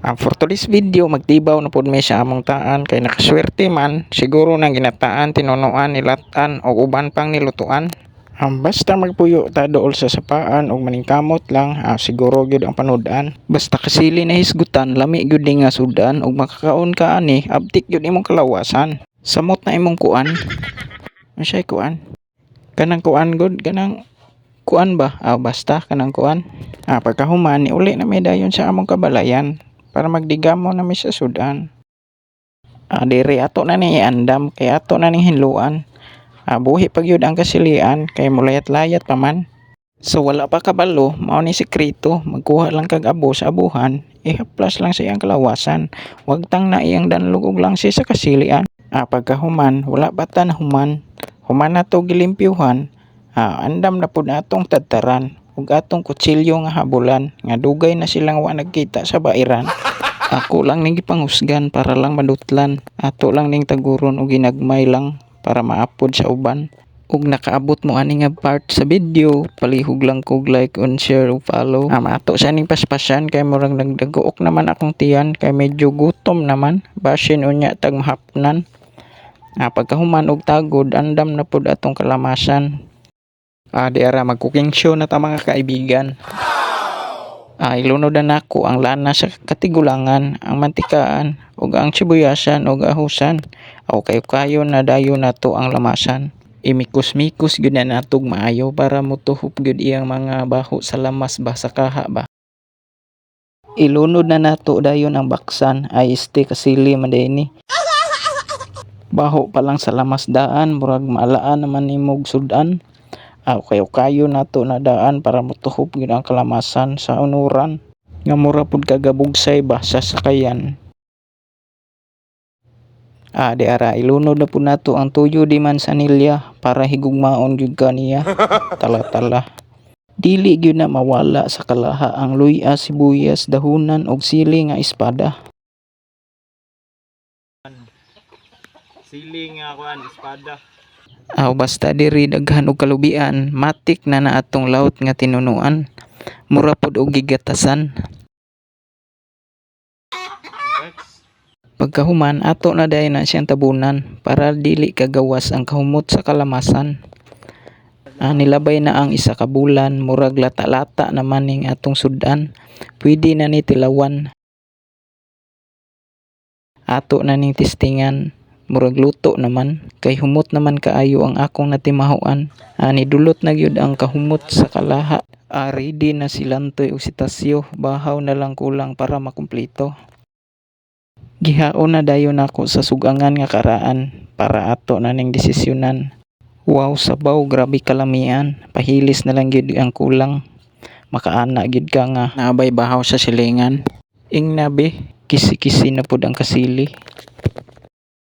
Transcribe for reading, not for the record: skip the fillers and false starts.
For today's video, magtibaw na pud mi sa among taan kay nakaswerte man, siguro nang ginataan, tinunuan, nilatan o uban pang nilutuan. Basta magpuyo ta dool sa sapaan og maningkamot lang, siguro gyud ang panudan. Basta kasili na hisgutan, lami gyud ni nga sudan ug makakaon ka ani, abtik gyud imong kalawasan. Samot na imong kuan. Unsay kuan? Kanang kuan gud, kanang kuan ba? Basta kanang kuan. Pagkahuman niuli na mi dayon sa among kabalayan para magdigamo na mi sa sudan. Diri ato na ni iandam kay ato na ning hinluan. Buhi pa gyud ang kasilian kay mulayat-layat pa man. So wala pa kabalo, mao ni sekreto, magkuha lang kag abo sa abuhan, ihaplas lang sa iyang kalawasan. Wagtang na iyang danlog og langsi sa kasilian. Pagkahuman, wala pa ta nahuman. Human na to gilimpyuhan, andam na pud atong tadtaran ug atong kutsilyo nga habulan nga dugay na silang wa nagkita sa bairan. Ako lang ning gipanghusgan para lang madutlan. Ato lang ning taguron og ginagmay lang para maapod sa uban. Ug nakaabot mo ani nga part sa video, palihog lang kog like and share ug follow. Ato sa ning paspasan kay murag nagdaguok naman akong tiyan kay medyo gutom naman. Basin unya tag mahapnan. Pagkahuman og tagod, andam na pud atong kalamasan. Di ara mag-cooking show na ta, mga kaibigan. Ilunod na nako ang lana sa katigulangan, ang mantikaan, ug ang sibuyasan ug ahusan. Aw kayo kayo na dayon nato ang lamasan. Imikos-mikos gyud na natog maayo para motuhop gyud iyang mga baho sa lamas ba, sa kaha ba. Ilunod na nato dayon ang baksan, ay este kasili man diay ni. Baho pa lang sa lamas daan, murag maalaan naman nimog sud-an. Aw kayo kayo nato na daan para motuhop gyud ang kalamasan sa unuran. Nga mura pud kagabugsay ba sa sakayan. Di ara ilunod na pud nato ang tuyo di mansanilya para higugmaon gyud ka niya. Tala-tala. Dili gyud na mawala sa kalaha ang luy-a, sibuyas, dahunan ug sili nga espada. Sili nga kuan espada. Aw basta diri daghan og kalubian, matik na na atong laut nga tinunuan. Mura pod og gigatasan. Next. Pagkahuman, ato na dayon na siyang tabunan para dili kagawas ang kahumot sa kalamasan. Nilabay na ang isa ka bulan, murag lata-lata naman ning atong sudan. Pwede na ni tilawan. Ato na ning testingan, murag luto naman kay humot naman kaayo ang akong natimahoan. Nidulot na gyud ang kahumot sa kalaha. Ready na si Lantoy ug si Tasyo, bahaw na lang kulang para makumpleto. Gihaon na dayon nako sa sugangan nga karaan para ato na ning desisyonan. Wow, sabaw, grabe kalamian. Pahilis na lang gyud ang kulang. Makaana gyud ka nga naabay bahaw sa silingan. Ingna be, kisi-kisi na pud ang kasili.